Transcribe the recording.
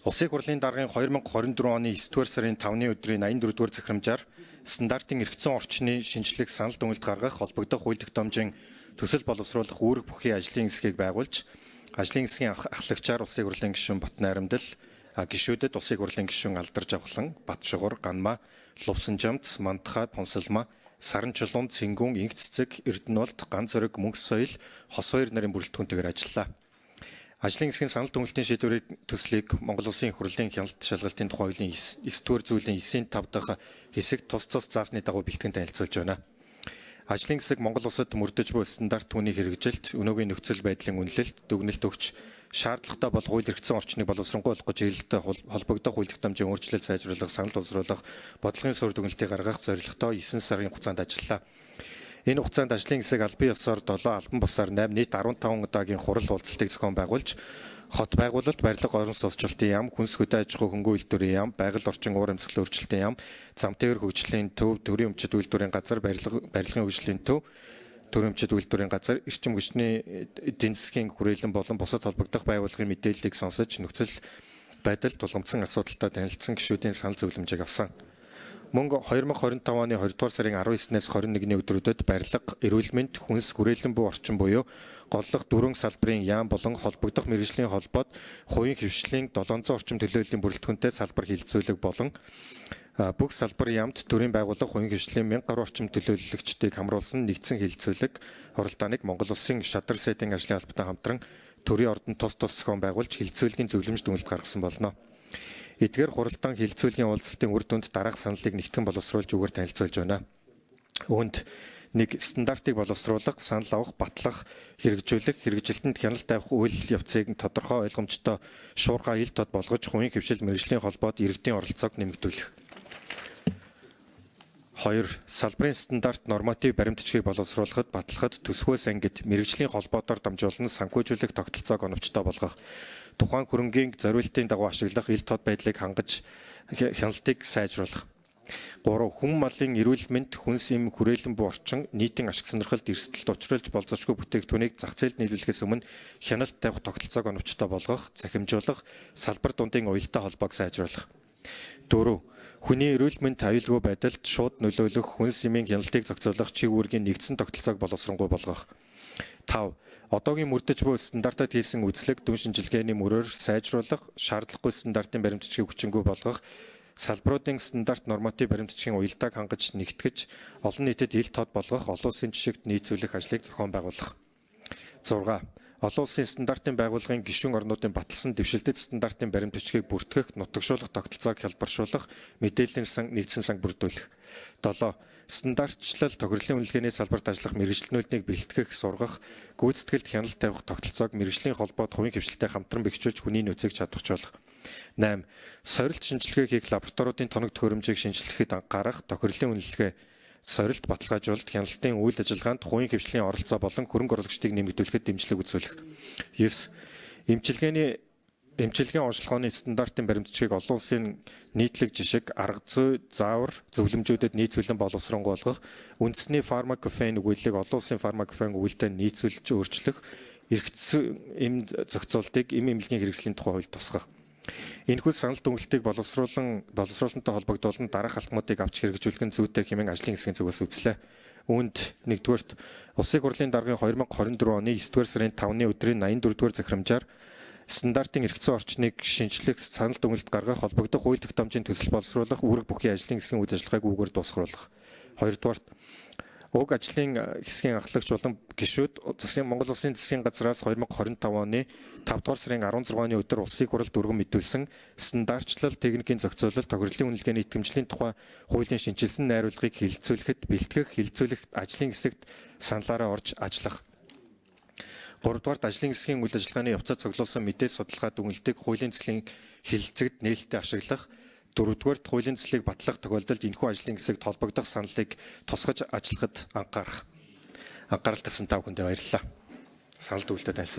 Улсын хурлын даргын 2024 оны 9-р сарын 5-ны өдрийн 84-р захирамжаар стандартын эрх зүйн орчны шинжлэх санал дүгнэлт гаргах холбогдох хууль тогтоомжийн төсөл боловсруулах үүрэг бүхий ажлын хэсгийг байгуулж, ажлын хэсгийн ахлагчаар Улсын хурлын гишүүн Батнайрамдал, гишүүдэд Улсын хурлын гишүүн Алдар Жавхлан, Батшугур, Ганмаа, Лувсанжамц, Мандхай, Пунсалма, Саран Чулуун, Цэнгүүн, Инх Цэцэг, Эрдэнэболд, Ган Зориг, Мөнх Соёл, Хос Хоёр нарын бүрэлдэхүүнтэйгээр ажиллалаа. Ажлын хэсгийн санал дүгнэлтийн шийдвэрийг төслийг Монгол Улсын их хурлын хяналт шалгалтын тухай хуулийн 9-р зүйлийн 9-ийн 5 дахь хэсэг тус тус заасны дагуу бэлтгэн танилцуулж байна. Ажлын хэсэг Монгол улсад мөрдөж буй стандарт түүний хэрэгжилт, өнөөгийн нөхцөл байдлын үнэлэлт, дүгнэлт өгч, шаардлагатай бол хууль эрх зүйн орчныг боловсронгуй болгох чиглэлтэй холбогдох хууль тогтоомжийн өөрчлөлт сайжруулах, санал боловсруулах, бодлогын суурь дүгнэлтийг гаргах зорилготой 9 сарын хугацаанд ажиллалаа. Энэ хугацаанд ажлын хэсэг албан ёсоор 7, албан бусаар 8, нийт 15 удаагийн хурал уулзалтыг зохион байгуулж, хот байгуулалт, барилга орон сууцчлалтын яам, хүнс хөдөө аж ахуй хөнгөн үйлдвэрийн яам, байгаль орчин уур амьсгалын өөрчлөлтийн яам, зам тээвэр хөгжлийн төв, төрийн өмчит үйлдвэрийн газар, барилгын хөгжлийн төв, төрийн өмчит үйлдвэрийн газар, эрчим хүчний эдийн засгийн хүрээлэн болон бусад холбогдох байгууллагын мэдээллийг сонсож, нөхцөл байдал тулгамдсан асуудалтай танилцсан гишүүдийн санал зөвлөмжийг авсан. Мөн 2025 оны 20 дугаар сарын 19-ээс 21-ний өдрүүдэд барилга, эрүүл мэнд, хүнс, хүрээлэн буй орчин буюу голлох дөрвөн салбарын яам болон холбогдох мэргэжлийн холбоод хувийн хэвшлийн 700 орчим төлөөллийн бүрэлдэхүүнтэй салбар хилцүүлэг болон бүх салбар яамд төрийн байгууллага хувийн хэвшлийн 1000 гаруй орчим төлөөлөгчдийг хамруулсан нэгдсэн хилцүүлэг хуралдааныг Монгол Улсын шадар сайдын ажлын албатай хамтран төрийн ордон тус тус зохион байгуулж хилцүүлгийн зөвлөмж дүгнэлт гаргасан болно. Эдгээр хуралдаан хилцүүлгийн уулзалтын үр дүнд дараах саналыг нэгтгэн боловсруулж үгээр танилцуулж байна. Үүнд нэг стандартыг боловсруулах, санал авах, батлах, хэрэгжүүлэх, хэрэгжилтэнд хяналт тавих үйл явцыг тодорхой ойлгомжтой шуурхай ил тод болгож хувийн хэвшил мэргэжлийн холбоод иргэдийн оролцоог нэмэгдүүлэх. 2. Салбарын стандарт норматив баримтчгийг боловсруулахад, батлахад төсвөөс ангид мэргэжлийн холбоодоор дамжуулан санхүүжүүлэх тогтолцоог оновчтой болгох. Тухайн хөрөнгийн зориултын дагуу ашиглах ил тод байдлыг хангаж хяналтыг сайжруулах. 3. Хүн малын эрүүл мэнд, хүнс эм хүрээлэн буй орчин, нийтийн ашиг сонирхолд эрсдэлд учруулж болзошгүй бүтээгдэхүүнийг зах зээлд нийлүүлэхээс өмнө хяналт тавих тогтолцоог оновчтой болгох, захимжуулах, салбар дундын уялдаа холбоог сайжруулах. 4. Хүний эрүүл мэнд аюулгүй байдалд шууд нөлөөлөх хүнс эмийн хяналтыг зохицуулах чиг үүргийн нэгдсэн тогтолцоог боловсронгуй болгох. 5. Одоогийн мөрдөж буй стандартад хийсэн үзлэг дүн шинжилгээний мөрөөр сайжруулах, шаардлагагүй стандартын баримтчгийг хүчингүй болгох, салбаруудын стандарт норматив баримтчгийн уялдааг хангаж нэгтгэж, олон нийтэд ил тод болгох, олон улсын жишгт нийцүүлэх ажлыг зохион байгуулах. 6. Олон улсын стандартын байгууллагын гишүүн орнуудын баталсан дэвшилтэт стандартын баримт бичгийг бүртгэх, нутагшуулах тогтолцоог хялбаршуулах, мэдээллийн сан нэгдсэн сан бүрдүүлэх. 7. Стандартчлал тохирлын үнэлгээний салбарт ажиллах мэргэжилтнүүдийг бэлтгэх, сургах, гүйцэтгэлд хяналт тавих тогтолцоог мэргэжлийн холбоод хувийн хэвшилтэй хамтран бэхжүүлж хүний нөөцийг чадварчуулах. 8. Сорилт шинжилгээ хийх лабораториудын тоног төхөөрөмжийг шинжлэхэд гарах тохирлын үнэлгээ сорилт баталгаажуулалт хяналтын үйл ажиллагаанд хувийн хэвшлийн оролцоо болон хөрөнгө оруулагчдыг нэмэгдүүлэхэд дэмжлэг үзүүлэх. 9. Эмчилгээний онцлогооны стандартын баримтчгийг олон улсын нийтлэг жишг, арга зүй, заавар, зөвлөмжүүдэд нийцүүлэн боловсронгуй болгох, үндэсний фармакофен өгүүллийг олон улсын фармакофен өгүүлэлтэд нийцүүлж өөрчлөх, эрх зүйн эм зохицуултыг эм эмнэлгийн хэрэгслийн тухай хууль тусгах. Энэхүү санал дүгнэлтийг боловсруулантай холбогдуулан дараах алхмуудыг авч хэрэгжүүлэх нь зүйтэй хэмээн ажлын хэсгийн зүгээс үзлээ. Үүнд нэгдүгээрт Улсын хурлын даргын 2024 оны 9-р сарын 5-ны өдрийн 84-р захирамжаар стандартын эрх зүйн орчныг шинжлэх, санал дүгнэлт гаргах, холбогдох хууль тогтоомжийн төсөл боловсруулах, үүрэг бүхий ажлын хэсгийн үйл ажиллагааг үүгээр дуусгаруулах. Хоёрдугаарт уг ажлын хэсгийн ахлагч болон гишүүд засгийн Монгол Улсын засгийн газраас 2025 оны 5 дугаар сарын 16-ны өдөр Улсын хурлд өргөн мэдүүлсэн стандартчлал техникийн зохицуулалт тохирлын үнэлгээний итгэмжлийн тухай хуулийн шинэчилсэн найруулгыг хилцүүлэхэд бэлтгэх, хилцүүлэх ажлын хэсэгт саналаараа орж ажиллах. 3 дугаарт ажлын хэсгийн үйл ажиллагааны явцад цуглуулсан мэдээ судалгаа дүгнэлтийг хуулийн төслийн хэлэлцэгт нээлттэй ашиглах. 4 дугаарт хуулийн төслийг батлах тохиолдолд энэхүү ажлын хэсэгт холбогдох саналыг тусгаж ажиллахад анхаарах. Анхаарал тавьсан та бүхэндээ баярлалаа. Санал дүгнэлтэд танилцсан.